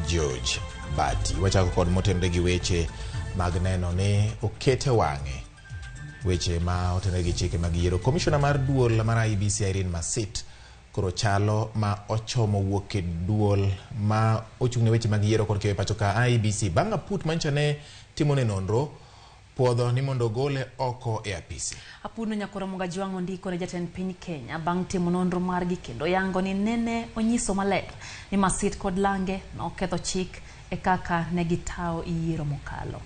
George Bati. Wachako kod motenore gi weche mag neno ni okete wang'e weche ma otenore gi chike mag yiero. Komishona mar duol mar IEBC Irene Masit koro chalo ma ochomo wuok e duol ma ochung' ne weche mag yiero kod keyo e pacho ka IEBC bang' aput manyicha ne timone nonro puodho ni mondo ogole oko e apisi. Apudno Nyakoro Mugajwang' ondiko ne jatend piny Kenya bang' timo nonro margi kendo yango ni nene onyiso maler ni Masit kod Lange noketho chik e kaka ne gitawo yiero mokalo.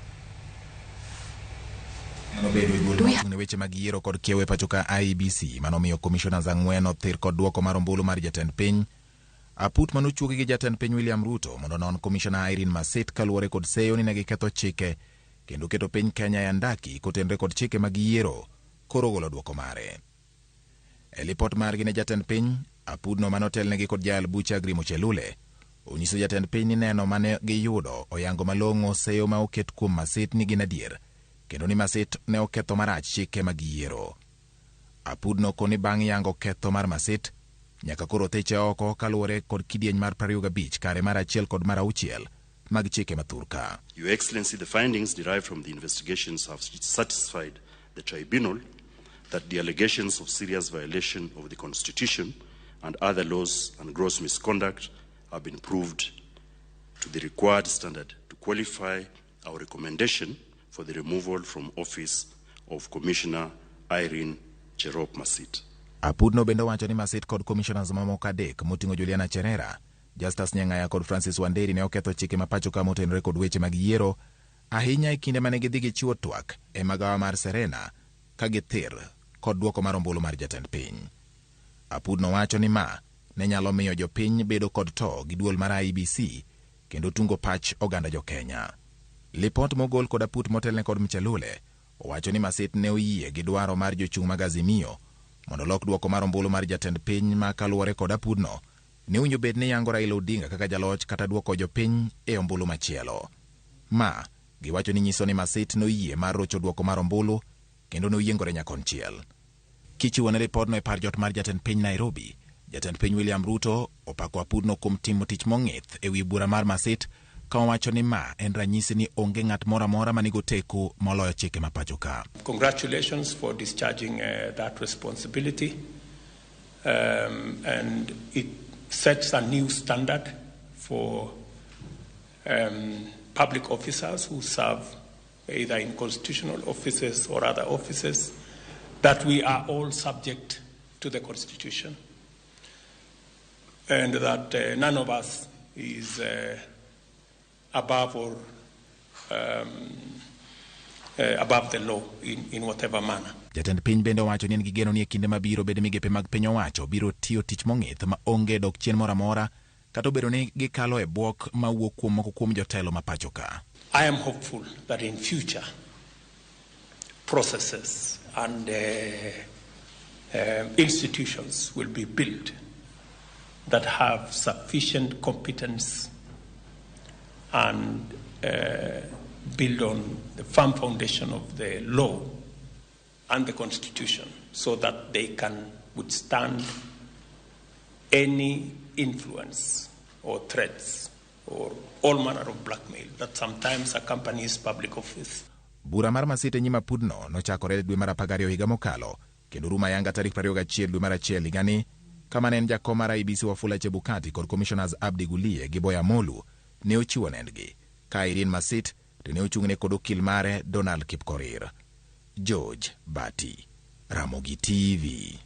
Manobedo e duol mochung' ne weche mag yiero kod kiewo e pacho ka IEBC manomiyo commissioners ang'wen othir kod duoko mar ombulu mar jatend piny. Aput manochuogi gi jatend piny William Ruto mondo onon Commissioner Irene Masit kaluwore kod seyo ni ne giketho chike kendo keto piny Kenya e andaki kotenre kod chike mag yiero koro ogolo duoko mare. E lipot margi ne jatend piny, apudno manotelnegi kod jayal bucha Agri Muchelule onyiso jatend piny ni neno mane giyudo oyango malong'o seyo ma oket kuom Masit ni gin adier kendo ni Masit ne oketho marach chike mag yiero. Apudno koni bang' yango ketho mar Masit nyaka koro thiche oko kaluwore kod kidieny mar 25 kare mar 1 kod mar 6 mag chike mathurka. Your Excellency, the findings derived from the investigations have satisfied the tribunal that the allegations of serious violation of the Constitution and other laws and gross misconduct have been proved to the required standard to qualify our recommendation for the removal from office of Commissioner Irene Cherop Masit. Apudno bende owacho ni Masit kod commissioners mamoko adek moting'o Juliana Cherera, Justus Nyang'aya kod Francis Wanderi ne oketho chike ma pacho ka motenore kod weche mag yiero ahinya e kinde mane gidhi gichiwo twak e magawa mar Serena ka githir kod duoko mar ombulu mar jatend piny. Apudno wacho ni ma ne nyalo miyo jopiny bedo kod to gi duol mar IEBC kendo tungo pach oganda jo Kenya. Lipot mogol kod aput motelne kod Mchelule owacho ni Masit ne oyie gi dwaro mar jochung' mag Azimio mondo olok duoko mar ombulu mar jatend piny ma kaluwore kod apudno ne owinjo bed ni yango Raila Odinga kaka jaloch kata duoko jopiny e ombulu machielo. Ma giwacho ni nyiso ni Masit noyie mar rocho duoko mar ombulu kendo noyiengore nyakonchiel. Kichiwo ne ripodno e par jot mar jatend piny Nairobi, jatend piny William Ruto opako apudno kuom timo tich mong'ith e wi bura mar Masit ka owacho ni ma en ranyisi ni onge ng'at moro amora manigo teku moloyo chike ma pacho ka. Congratulations for discharging that responsibility. And it sets a new standard for public officers who serve either in constitutional offices or other offices, that we are all subject to the Constitution and that none of us is above or above the law in whatever manner. Jatend piny bende owacho ni en gi geno ni e kinde mabiro bede migepe mag piny owacho biro tiyo tich mong'ith ma onge dok chien moro amora kata obedo ni gikalo e bwok mawuok kuom moko kuom jotelo ma pacho ka. I am hopeful that in future processes and institutions will be built that have sufficient competence and build on the firm foundation of the law and the Constitution so that they can withstand any influence or threats or all manner of blackmail that sometimes accompanies public office. Bura mar Masit e nyim apudno nochakore dwe mar 12 higa mokalo kendo rumo ayanga tarik 21 dwe mar 1 higani kama ne en jakom mar IEBC Wafula Chebukati kod Commissioners Abdi Gulie gi Boya Molu ne ochiwo nendgi ka Irene Masit to ne ochung'ne kod okil mare Donald Kipkorir. George Bati, Ramogi TV.